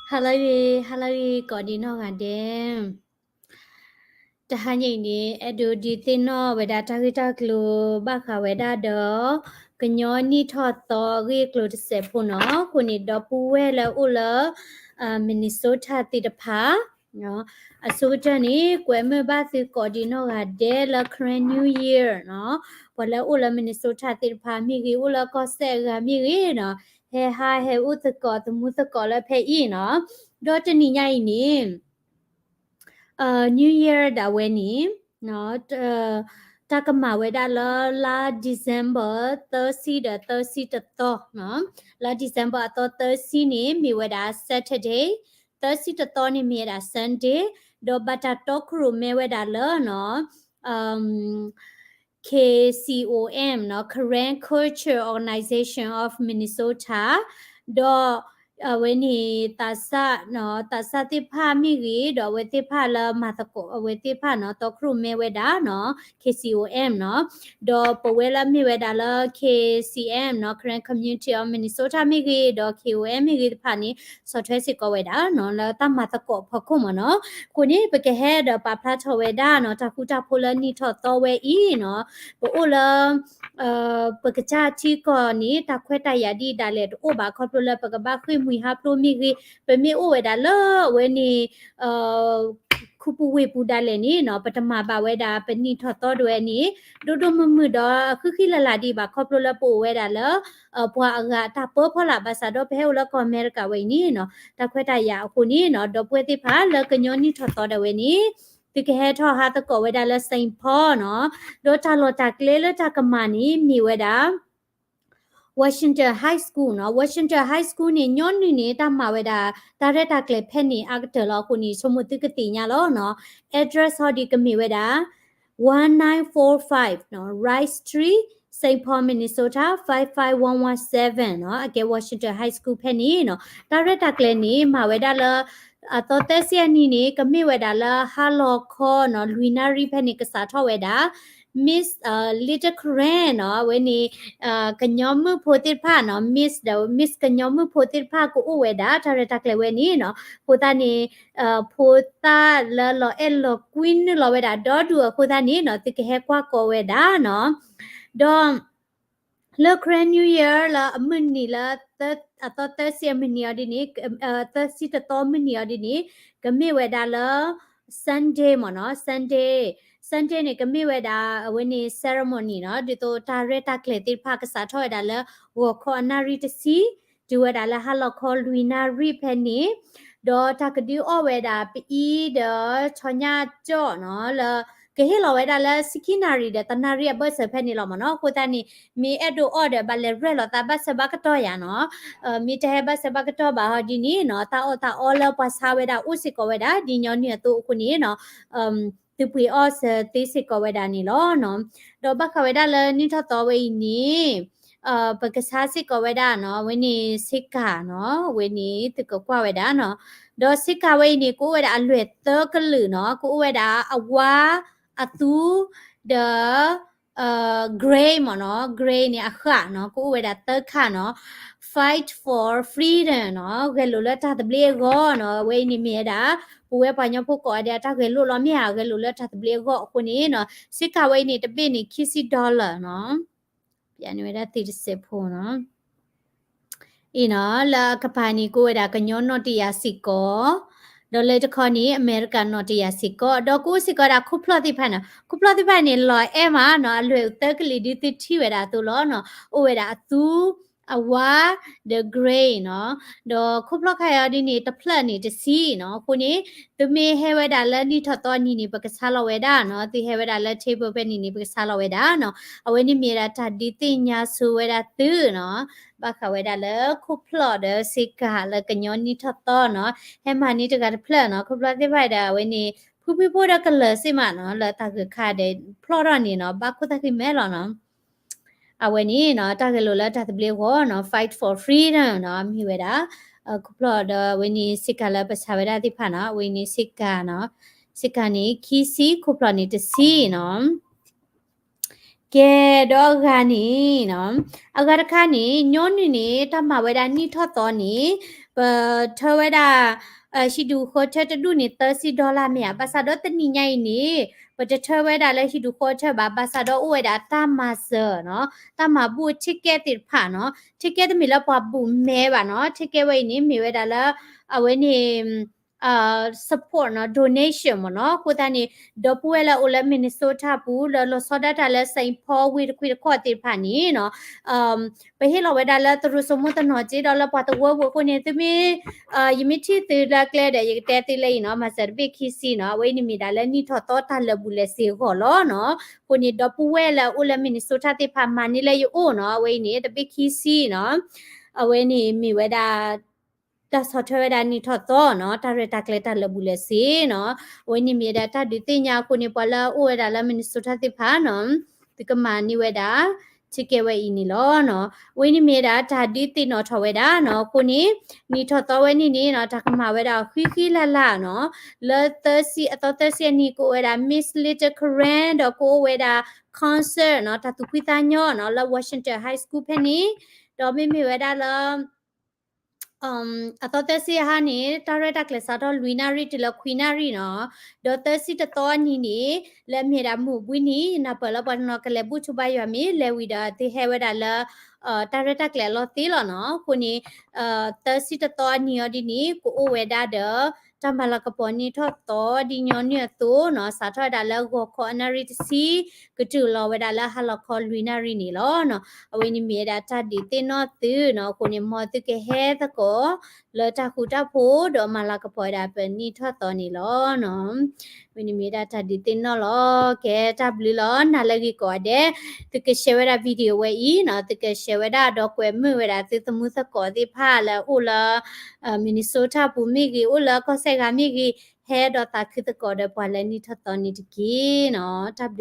ဟါလၢဂ့ၤ, ဟါလၢဂ့ၤ ကိးဒံးနီၢ်ဂၤဒဲး. တဟါညါအံၤန့ၣ် အဲၣ်ဒိးဒုးသ့ၣ်နီၣ်ဝဲဒၣ်တၢ်ဂ့ၢ်တၢ်ကျိၤဘၣ်ဃးဝဲဒၣ်ဒီး ကညီနံၣ်ထီၣ်သီအဂ့ၢ်အကျိၤတစဲးဖိနီၤ. အဃိန့ၣ် ဒီပုၢ်ဝဲၢ်လၢအိၣ်လၢ Minnesota သ့ၣ်တဖၣ် အဆိကတၢၢ်န့ၣ် ကွဲမုာ်ဘၣ်သုကိးဒံးနီၢ်ဂၤဒဲးလၢ Karen New Year နီၤ. ပှၤလၢအိၣ်လၢ Minnesota သ့ၣ်တဖၣ်မ့ၢ်ဂ့ၤ, အိၣ်လၢကီၢ်စဲၣ်အဂၤမ့ၢ်ဂ့ၤနီၤ, ဟဲဟါဟဲအိၣ်သကိးသမူသကိးလၢဖဲအံၤနီၤ. ဒီးတနံၤညါအံၤန့ၣ် New Year ဒၣ်ဝဲန့ၣ် တၢ်ကမၤဝဲဒၣ်လၢလါ December သၢဆံဒီးသၢဆံတသီနီၤ. လါ December အသီသၢဆံန့ၣ် မ့ၢ်ဝဲဒၣ် Saturday, သၢဆံတသီန့ၣ်မ့ၢ်ဝဲဒၣ် Sunday, ဒီးဘၣ်တၢ်တီခိၣ်ရိၣ်မဲဝဲဒၣ်လၢနီၤ K C O M နီၤ, Karen Culture Organization of Minnesota, ဒီး အဝဲန့ၣ် သးစၢ်နီၤ, သးစၢ်သ့ၣ်တဖၣ်မ့ၢ်ဂ့ၤ, ဒီးအဝဲသ့ၣ်တဖၣ်လၢမၤသကိး အဝဲသ့ၣ်တဖၣ်နီၤ, တီခိၣ်ရိၣ်မဲဝဲဒၣ်နီၤ K C O M နီၤ. ဒီးပဝဲလၢမ့ၢ်ဝဲဒၣ်လၢ K C M နီၤ, Karen Community of Minnesota မ့ၢ်ဂ့ၤ, ဒီး K O M မ့ၢ်ဂ့ၤတဖၣ်န့ၣ် ဆီၣ်ထွဲစ့ၢ်ကီးဝဲဒၣ်နီၤ လၢတၢ်မၤသကိးဖီခိၣ်မ့ၢ်နီၤ. အဃိန့ၣ် ပကဟဲဒီးပာ်ဖျါထီၣ်ဝဲဒၣ်နီၤ တၢ်ဃူတၢ်ဖိးလၢနံၣ်ထီၣ်သီဝဲအံၤနီၤ. ပအိၣ်လၢ ပကစၢ်ထံကီၢ်န့ၣ် တၢ်ခွဲးတၢ်ယာ်ဒ်ဒၣ်လဲာ်တအိၣ်ဘၣ် ခီဖျိလၢပကဘၣ်ဃ့ၢ်မှံဟးဖျိးမ့ၢ်ဂ့ၤ, ပမ့ၢ်အိၣ်ဝဲဒၣ်လၢအဝဲန့ၣ် ခူပူၤဝ့ၢ်ပူၤဒၣ်လဲာ်န့ၣ်နီၤ, ပတမၤဘၣ်ဝဲဒၣ်ပနံၣ်ထီၣ်သီဒၣ်ဝဲန့ၣ် ဒိၣ်ဒိၣ်မုၢ်မုၢ်ဒီးအဃံဃံလၤလၤဒံးဘၣ် ခီဖျိလၢပအိၣ်ဝဲဒၣ်လၢ ပှၤအဂၤအတၢ်ပၢဖီလာ် ဘၣ်ဆၣ်ဒီးပဟဲအိၣ်လၢကီၢ်အမဲရကၤဝဲအံၤန့ၣ်နီၤ, တၢ်ခွဲးတၢ်ယာ်အဃိန့ၣ်နီၤ, ဒီပုၢ်ဝဲၢ်သ့ၣ်တဖၣ်လၢကညီနံၣ်ထီၣ်သီဒၣ်ဝဲန့ၣ် သုကဟဲထီၣ်ဟးသကိးဝဲဒၣ်လၢ Saint Paul နီၤ, ဒီးတၢ်လီၢ်တၢ်ကျဲလၢတၢ်ကမၤန့ၣ်မ့ၢ်ဝဲဒၣ် Washington High School နီၤ. Washington High School န့ၣ် ညီနုၢ်န့ၣ် တၢ်မၤဝဲဒၣ် တၢ်ရဲၣ်တၢ်ကျဲၤဖဲန့ၣ်အါကတၢၢ်လီၤ. အဃိန့ၣ် ဆိကမိၣ်သုကသ့ၣ်ညါလီၤနီၤ. Address ဟီဒ်ကမ့ၢ်ဝဲဒၣ် one nine four five နီၤ, Rice Street, Saint Paul, Minnesota five five one one seven နီၤ. အကဲ Washington High School ဖဲန့ၣ်နီၤ. တၢ်ရဲၣ်တၢ်ကျဲၤန့ၣ် မၤဝဲဒၣ်လၢ အသီသၢဆံအနံၤန့ၣ် ကမ့ၢ်ဝဲဒၣ်လၢဟါလီၤခီနီၤ လွံၢ်နၣ်ရံၣ်ဖဲန့ၣ် ကစးထီၣ်ဝဲဒၣ် Miss Little Karen နီၤ, အဝဲန့ၣ် ကညီမုၣ်ဖိသ့ၣ်တဖၣ်နီၤ, Miss ဒီး Miss ကညီမုၣ်ဖိသ့ၣ်တဖၣ်ကအိၣ်ဝဲဒၣ် တၢ်ရဲၣ်တၢ်ကျဲၤဝဲန့ၣ်နီၤ. အဃိသတးန့ၣ် ဖိသၣ်လၢလီၤအဲၣ်လီၤကွံနုာ်လီၤဝဲဒၣ်ဒီဒူၣ်အဃိသတးန့ၣ်နီၤ, သုကဟဲကွၢ်ကီဝဲဒၣ်နီၤ. ဒီး လၢ Karen New Year လၢအမုၢ်နံၤလၢ အသီသၢဆံအမုၢ်နံၤအီၤဒ်န့ၣ်, သၢဆံတသီမုၢ်နံၤအီၤဒ်န့ၣ် ကမ့ၢ်ဝဲဒၣ်လၢ Sunday မ့ၢ်နီၤ, Sunday, Sunday န့ၣ် ကမ့ၢ်ဝဲဒၣ် အဝဲန့ၣ် ceremony နီၤ, ဒ်သိးတၢ်ရဲၣ်တၢ်ကျဲၤသ့ၣ်တဖၣ်ကစးထီၣ်ဝဲဒၣ်လၢ ဂီၤခီအနၣ်ရံၣ်တဆံ တုၤဝဲဒၣ်လၢဟါလီၤခီလွံၢ်နၣ်ရံၣ်ဖဲန့ၣ်, ဒီးတၢ်ကဒုးအီၣ်ဝဲဒၣ်ပအံၤဒီးဆီညၣ်ကၠီၣ်နီၤ, လၢ ကဟ့ၣ်လီၤဝဲဒၣ်လၢဆံခံနၣ်ရံၣ်ဒီးတနၣ်ရံၣ်အဘၢၣ်စၢၤဖဲန့ၣ်လီၤမ့ၢ်နီၤ. အဃိသတးန့ၣ် မ့ၢ်အဲၣ်ဒိးအီၣ်ဒီး ဘၣ်လဲၤရဲၣ်လီၤသးဘၣ်ဆၢဘၣ်ကတီၢ်ယၤနီၤ, မ့ၢ်တဟဲဘၣ်ဆၢဘၣ်ကတီၢ်ဘၣ်ဟီဒ်န့ၣ်နီၤ, တၢ်အီၣ်တၢ်အီလၢပှၤဆါဝဲဒၣ်အိၣ်စ့ၢ်ကီးဝဲဒၣ် ဒ်ညီနုၢ်အသိးအဃိန့ၣ်နီၤ, သုပှ့ၤအီၣ်စၢၤသ့စ့ၢ်ကီးဝဲဒၣ်န့ၣ်လီၤနီၤ. ဒီးဘၣ်ဃးဝဲဒၣ်လၢနံၣ်ထီၣ်သီဝဲအံၤန့ၣ် ပကဆါစ့ၢ်ကီးဝဲဒၣ်နီၤ, အဝဲန့ၣ်ဆ့ကၤနီၤ, အဝဲန့ၣ်သုကကွၢ်ဝဲဒၣ်နီၤ. ဒီးဆ့ကၤဝဲအံၤန့ၣ် ကအိၣ်ဝဲဒၣ်အလွဲၢ်သၢကလုာ်နီၤ, ကအိၣ်ဝဲဒၣ်အဝါ, အသူ, ဒီး gray မ့ၢ်နီၤ, gray န့ၣ် အဃၣ်နီၤ, ကအိၣ်ဝဲဒၣ်သၢခါနီၤ. Fight for freedom နီၤ, ဂဲၤလိာ်လၢတၢ်သဘျ့အဂီၢ်နီၤ, အဝဲအံၤန့ၣ်မ့ၢ်ဝဲဒၣ် ပဝဲပှၤကညီဖိကိးဂၤဒဲး တၢ်ဂဲၤလိာ်လီၤမ့ၢ်ဧါ, ဂဲၤလိာ်လၢတၢ်သဘျ့အဂီၢ်အဃိန့ၣ်နီၤ, ဆ့ကၤဝဲအံၤန့ၣ် တဘ့ၣ်န့ၣ် ခံဆံ dollar နီၤ. ပျဲန့ၢ်ဝဲဒၣ်သ့တစဲးဖိနီၤ. အံၤနီၤ, လၢအကပၤန့ၣ် ကအိၣ်ဝဲဒၣ်ကညီနီၣ်တယၤစ့ၢ်ကီး, ဒီးလၢတခီန့ၣ် အမဲရကၤနီၣ်တယၤစ့ၢ်ကီး, ဒီးကအိၣ်စ့ၢ်ကီးဝဲဒၣ်ခိၣ်ဖျီၣ်သ့ၣ်တဖၣ်နီၤ. ခိၣ်ဖျီၣ်သ့ၣ်တဖၣ်န့ၣ် လီၤအဲၣ်မးနီၤ, အလွဲၢ်သၢကလုာ်ဒ်သုထံၣ်ဝဲဒၣ်အသိးလီၤနီၤ. အိၣ်ဝဲဒၣ်အသူ, အဝါ, ဒီး gray နီၤ. ဒီးခိၣ်ဖျီၣ်ခါအံၤဒ်န့ၣ် တဖျၢၣ်န့ၣ်တဆံနီၤ. အဃိန့ၣ် သုမ့ၢ်ဟဲဝဲဒၣ်လၢနံၣ်ထီၣ်သီအနံၤန့ၣ် ပကဆါလီၤဝဲဒၣ်နီၤ. သုဟဲဝဲဒၣ်လၢ table ဖဲန့ၣ်န့ၣ် ပကဆါလီၤဝဲဒၣ်နီၤ. အဝဲန့ၣ်မ့ၢ်ဝဲဒၣ်တၢ်ဒုးသ့ၣ်ညါဆိဝဲဒၣ်သုနီၤ, ဘၣ်ဃးဝဲဒၣ်လၢခိၣ်ဖျီၣ်ဒီးဆ့ကၤလၢကညီနံၣ်ထီၣ်သီနီၤ. ဟဲမၤန့ၢ်တဂၤတဖျၢၣ်နီၤ, ခိၣ်ဖျီၣ်သ့ၣ်တဖၣ်ဒီး အဝဲန့ၣ် ဖုဖုဖိဒီးကလၢၤစ့ၢ်မးနီၤ, လၢတၢ်ဂၢၢ်ခါဒီးဖျီၣ်ထီၣ်န့ၣ်နီၤ, ဘၣ်ခိၣ်သၣ်ဃံမဲလီၤနီၤ. အဝဲန့ၣ်နီၤ တၢ်ဂဲၤလိာ်လၢတၢ်သဘျ့အဂီၢ်နီၤ, Fight for Freedom နီၤ, မ့ၢ်ဝဲဒၣ် ခိၣ်ဖျီၣ်ဒီးအဝဲန့ၣ်ဆ့ကၤလၢပဆါဝဲဒၣ်သ့ၣ်တဖၣ်နီၤ, အဝဲန့ၣ်ဆ့ကၤနီၤ, ဆ့ကၤန့ၣ် ခံဆံ, ခိၣ်ဖျီၣ်န့ၣ် တဆံနီၤ. ကဲ, ဒီးအဂၤန့ၣ်နီၤ, အဂၤတခါန့ၣ် ညီနုၢ်န့ၣ် တၢ်မၤဝဲဒၣ်နံၣ်ထီၣ်သီန့ၣ် ပထၢဝဲဒၣ် ဟံၣ်ဒူၣ်ဃီထၢတဒူၣ်န့ၣ် သၢဆံ dollar မ့ၢ်ဧါ. ဘၣ်ဆၣ်ဒီးတနံၤညါအံၤန့ၣ် ပတထၢဝဲဒၣ်လၢဟံၣ်ဒူၣ်ဃီထၢဘၣ်, ဘၣ်ဆၣ်ဒီးအိၣ်ဝဲဒၣ်တၢ်မၤစၢၤနီၤ, တၢ်မၤဘူၣ် ticket သ့ၣ်တဖၣ်နီၤ, ticket တမ့ၢ်လၢပှၤဘူးမဲဘၣ်နီၤ, ticket ဝဲအံၤန့ၣ် မ့ၢ်ဝဲဒၣ်လၢ အဝဲန့ၣ် support နီၤ, donation မ့ၢ်နီၤ. အဃိသတးန့ၣ် ဒီပုၢ်ဝဲၢ်လၢအိၣ်လၢ Minnesota ပူၤ လၢလီၤဆီဒၣ်တၢ်လၢ Saint Paul ဝ့ၢ်တခွံတခီၣ်သ့ၣ်တဖၣ်န့ၣ်နီၤ, ပဟ့ၣ်လီၤဝဲဒၣ်လၢတရူးစိမိၣ်တနီၤက့ဒီးလၢပှၤသဝီပူၤအဃိန့ၣ် သုမ့ၢ် ယမ့ၢ်ထံၣ်သုလၢကျဲဒီး ယကတဲသုလၢအံၤနီၤ, မၤစၢၤတဘ့ၣ်ခံဆံနီၤ. အဝဲအံၤန့ၣ်မ့ၢ်ဒၣ်လၢနံၣ်ထီၣ်သီတၢ်လၢာ်ဘူၣ်လၢာ်စ့ၢ်ကီးလီၤနီၤ. အဃိန့ၣ် ဒီပုၢ်ဝဲၢ်လၢအိၣ်လၢ Minnesota သ့ၣ်တဖၣ်မၤန့ၢ်လၢယအိၣ်နီၤ, အဝဲအံၤန့ၣ် တဘ့ၣ်ခံဆံနီၤ. အဝဲန့ၣ်မ့ၢ်ဝဲဒၣ် တၢ်ဆီၣ်ထွဲဝဲဒၣ်နံၣ်ထီၣ်သီနီၤ, တၢ်ရဲၣ်တၢ်ကျဲၤတၢ်လၢာ်ဘူၣ်လၢာ်စ့ၢ်နီၤ. အဝဲန့ၣ်မ့ၢ်ဝဲဒၣ်တၢ်ဒုးသ့ၣ်ညါအဃိန့ၣ် ပှၤလၢအအိၣ်ဝဲဒၣ်လၢ Minnesota သ့ၣ်တဖၣ်နီၤ, သုကမၤန့ၢ်ဝဲဒၣ် ticket ဝဲအံၤန့ၣ်လီၤနီၤ. အဝဲန့ၣ်မ့ၢ်ဝဲဒၣ်တၢ်ဒုးသ့ၣ်နီၣ်ထီၣ်ဝဲဒၣ်နီၤ. အဃိန့ၣ် နံၣ်ထီၣ်သီဝဲန့ၣ်န့ၣ်နီၤ တၢ်ကမၤဝဲဒၣ်ဃံဃံလၢ်လၢ်နီၤ, လၢသၢဆံ အသီသၢဆံအနံၤ ကအိၣ်ဝဲဒၣ် Miss Little Karen ဒီးကအိၣ်ဝဲဒၣ် concert နီၤ, တၢ်သူၣ်ဖှံသးညီနီၤ လၢ Washington High School ဖဲန့ၣ်, ဒီးမ့မ့ၢ်ဝဲဒၣ်လၢ အသီသၢဆံအဟါန့ၣ် တၢ်ရဲၣ်တၢ်ကျဲၤစးထီၣ်လွံၢ်နၣ်ရံၣ်တုၤလၢခွံနၣ်ရံၣ်နီၤ, ဒီးသၢဆံတသီအနံၤန့ၣ် လၢအမ့ၢ်ဒၣ်မုၢ်ဘှံးနံၤ နၢ်ပၢၢ်လၢပှၤတနီၤကလဲၤဘူၣ်ထူဘါယွၤမ့ၢ်လဲၤဝံၤဒီး သုဟဲဝဲဒၣ်လၢ တၢ်ရဲၣ်တၢ်ကျဲၤအလီၢ်သ့လီၤနီၤ. အဃိန့ၣ် သၢဆံတသီအနံၤအီၤဒ်န့ၣ် ကအိၣ်ဝဲဒၣ်ဒီး တၢ်မၤလၤကပီၤနံၣ်ထီၣ်သီဒ်ညီနုၢ်အသိးနီၤ, စးထီၣ်ဝဲဒၣ်လၢဂီၤခီအနၣ်ရံၣ်တဆံ ကတုၤလီၤဝဲဒၣ်လၢဟါလီၤခီလွံၢ်နၣ်ရံၣ်န့ၣ်လီၤနီၤ. အဝဲန့ၣ်မ့ၢ်ဝဲဒၣ်တၢ်ဒုးသ့ၣ်နီၣ်သုနီၤ. အဃိန့ၣ် မ်သုကဟဲသကိး လၢတၢ်ဃူတၢ်ဖိး ဒီးမၤလၤကပီၤဝဲဒၣ်ပနံၣ်ထီၣ်သီန့ၣ်လီၤနီၤ. အဝဲန့ၣ်မ့ၢ်ဝဲဒၣ်တၢ်ဒုးသ့ၣ်နီၣ်လီၤ. ကဲ တၢ်ဘျုးလီၤ. နၤလၢဂ့ၤကိးဂၤဒဲး သုက share ဝဲဒၣ် video ဝဲအံၤနီၤ, သုက share ဝဲဒၣ်ဒီးကွဲးမုာ်ဝဲဒၣ်သုသမူသကိးသ့ၣ်တဖၣ်လၢအအိၣ်လၢ Minnesota ပူၤမ့ၢ်ဂ့ၤ, အိၣ်လၢကီၢ်စဲၣ်ဂၤမ့ၢ်ဂ့ၤ, ဟဲဒီးသးခုသကိးဒီးပှၤလၢနံၣ်ထီၣ်သီန့ၣ်တက့ၢ်နီၤ. တၢ်